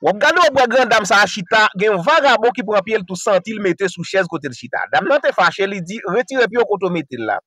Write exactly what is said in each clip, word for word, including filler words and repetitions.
W ap gade, w ap wè gran dam sa a chita, gen yon vagabon ki pran pye l tou santi l mete sou chèz kote l chita. Dam nan te fache, li di, retire pye w kote w mete l la.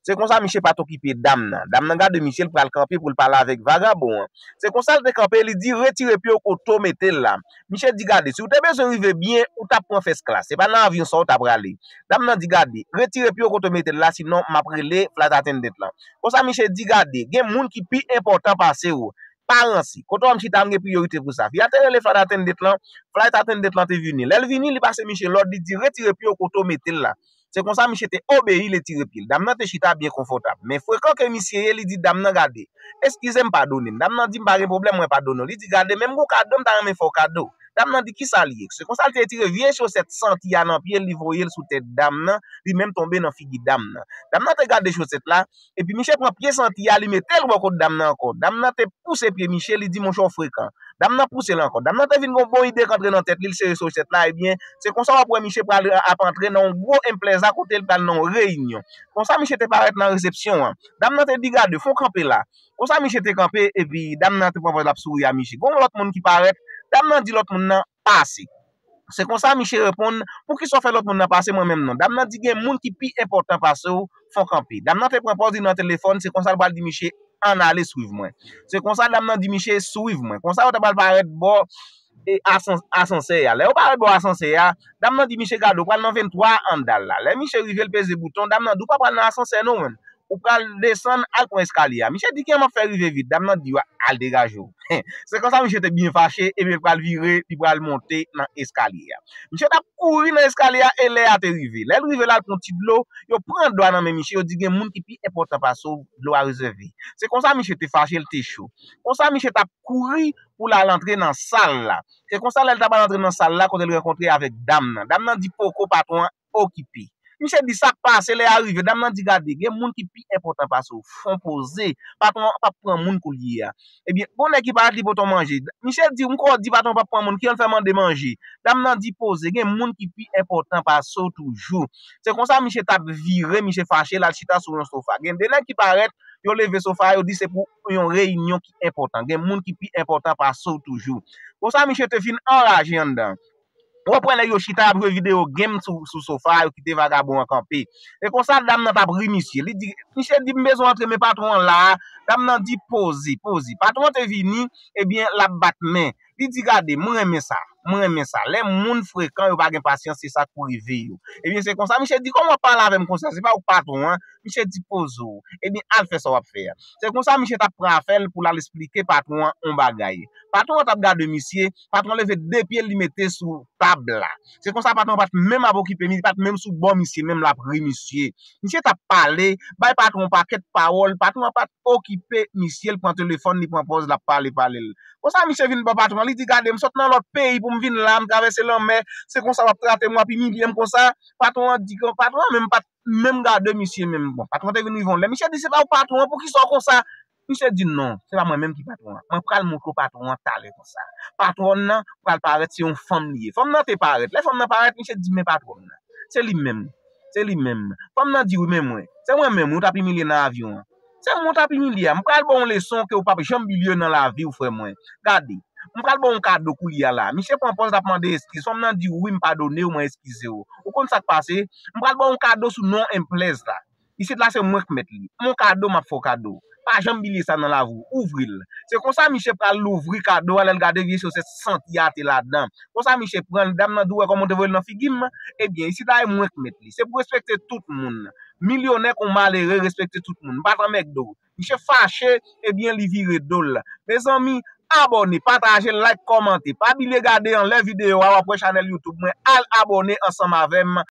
Se konsa misye pa t okipe dam nan. Dam nan gade misye, l pral kanpe pou l pale avèk vagabon an. Se konsa l te kanpe, li di, retire pye w kote w mete l la. Misye di, gade, si w te bezwen rive byen, ou t ap pran fès klas. Se pa nan avyon sa w t ap prale. Dam nan di, gade, retire pye w kote w mete l la, sinon m ap rele flight attendant lan. Konsa misye di, gade, gen moun ki pi enpòtan pase w. Pa ranse. Kote w wè m chita, m gen priyorite pou sa. Fi a te rele flight attendant lan, flight attendant lan te vini. Lè l vini, li pase misye lòd, li di, retire pye w kote w mete l la. Se konsa misye te obeyi, li retire pye l. Dam nan te chita byen konfòtab. Men frekan ke misye ye, li di dam nan, gade, eskize m, padone m. Dam nan di, m pa gen pwoblèm, mwen padone w. Li di, gade, menm gon kado, m ta renmen fè w kado. Dam nan di, kisa l ye? Se konsa l te retire vye chosèt santi a nan pye l, li voye l sou tèt dam nan, li menm tonbe nan figi dam nan. Dam nan te gade chosèt la, epi misye pran pye santi a, li mete l bò kot dam nan ankò. Dam nan te pouse pye misye, li di, monchè, w frekan. Dam nan pouse l ankò. Dam nan te vin gon bon ide k antre nan tèt li, l sere chosèt la, ebyen, se konsa w ap wè misye pral ap antre nan yon gwo enplèza kote l pral nan yon reyinyon. Konsa misye te parèt nan resepsyon an. Dam nan te di, gade, fè w kanpe la. Konsa misye te kanpe, epi dam nan te pran pòz l ap souri a misye. Gon lòt moun ki parèt, dam nan di lòt moun nan, pase. Se konsa misye reponn, poukisa w fè lòt moun nan pase, mwen menm non? Dam nan di, gen moun ki pi enpòtan pase w, fè w kanpe. Dam nan te pran pòz li nan telefòn, se konsa l pral di misye, ann ale, swiv mwen. Se konsa dam nan di misye, swiv mwen. Konsa yo te pral parèt bò e asan- asansè a. Lè yo parèt bò asansè a, dam nan di misye, gade, w pral nan venntwa an dal la. Lè misye rive, l peze bouton, dam nan di, ou pa pral nan asansè non, menn. Ou pral desann, al pran eskalye a. Misye di, kijan m ap fè rive vit? Dam nan di, al degaje w. Se konsa misye te byen fache, epi l pral vire, li pral monte nan eskalye a. Misye t ap kouri nan eskalye a, e lè a te rive. Lè l rive la, l pran ti dlo, yo pran dlo a nan men misye, yo di, gen moun ki pi enpòtan pase w, dlo a rezève. Se konsa misye te fache, l te cho. Konsa misye t ap kouri pou l al antre nan sal la. Se konsa lè l t ap al antre nan sal la, kote l rankontre avèk dam nan. Dam nan di, poko, patwon an okipe. Misye di, sa k pase? Lè a rive, dam nan di, gade, gen moun ki pi enpòtan pase w, fè w poze, patwon an p ap pran moun koulye a. Ebyen, gon nèg ki parèt, li pote w manje. Misye di, m kwè w di patwon an p ap pran moun, kijan l fè mande manje? Dam nan di, poze, gen moun ki pi enpòtan pase w toujou. Se konsa misye t ap vire, misye fache, l al chita sou yon sofa. Gen de nèg ki parèt, yo leve sofa a, yo di se pou yon reyinyon ki enpòtan. Gen moun ki pi enpòtan pase w toujou. Konsa misye te fin anraje anndan. W ap wè nèg yo chita, y ap jwe videyo game sou, sou sofa a, yo kite vagabon an kanpe. E konsa dam nan t ap ri misye. Li di, misye di, m bezwen antre, men patwon an la a. Dam nan di, poze, poze. Patwon an te vini, ebyen, l ap bat men. Li di, gade, mwen renmen sa. Mwen renmen sa. Lè moun frekan, yo pa gen pasyans, se sa k pou rive yo. Ebyen, se konsa, misye di, kòman w ap pale avè m konsa? Se pa ou k patwon an? Misye di, poze w. Ebyen, al fè sa w ap fè a. Se konsa, misye t ap pran afè l pou l al esplike patwon an yon bagay. Patwon an t ap gade misye, patwon an leve de pye l, li mete sou tab la. Se konsa, patwon an pa t menm ap okipe misye, li pa t menm sou bò misye, menm l ap ri misye. Misye t ap pale, bay patwon an pakèt pawòl, patwon an pa t okipe misye, l pran telefòn, li pran pòz, l ap pale, pale l. Konsa, misye vin bò patwon an, li di, gade, m sot nan lòt peyi pou m vin la, m travèse lanmè, se konsa w ap trate m, w ap imilye m konsa. Patwon an di, patwon an menm pa t menm gade misye menm. Bon, patwon an te vin rive yon lè. Misye di, se pa ou patwon an, poukisa w konsa? Misye di, non, se pa mwen menm ki patwon an. Mwen pral montre w patwon an talè konsa. Patwòn nan pral parèt, se yon fanm li ye. Fanm nan te parèt. Lè fanm nan parèt, misye di, men patwòn nan. Se li menm. Se li menm. Fanm nan di, wi, men mwen. Se mwen menm, wi, ou t ap imilye nan avyon an. Se mwen ou t ap imilye a. M pral ba w yon leson ke ou p ap janm bliye nan lavi w, frè mwen. Gade, m pral ba w yon kado koulye a la. Misye pran pòz, l ap mande eskiz. Fanm nan di, wi, m padone w, mwen eskize w. Ou konn sa k pase? M pral ba w yon kado sou non enplèz la. Isit la se mwen k mèt li. Yon kado m ap fè w kado. Pa janm bliye sa nan lavi w. Ouvri l. Se konsa misye pral louvri kado a, lè l gade vye sosèt santi a te ladan. Konsa misye pran l, dam nan di, ou wè kòman w te voye l nan figi m? Ebyen, isit la e mwen k mèt li. Se pou respekte tout moun. Milyonè kon malere, respekte tout moun. M pa t anmègde w. Misye fache, ebyen li vire do l. Mezanmi, abòne, pataje, like, kòmante. Pa bliye gade anlè videyo a, w ap wè chanèl YouTube mwen. Al abòne ansanm avè m.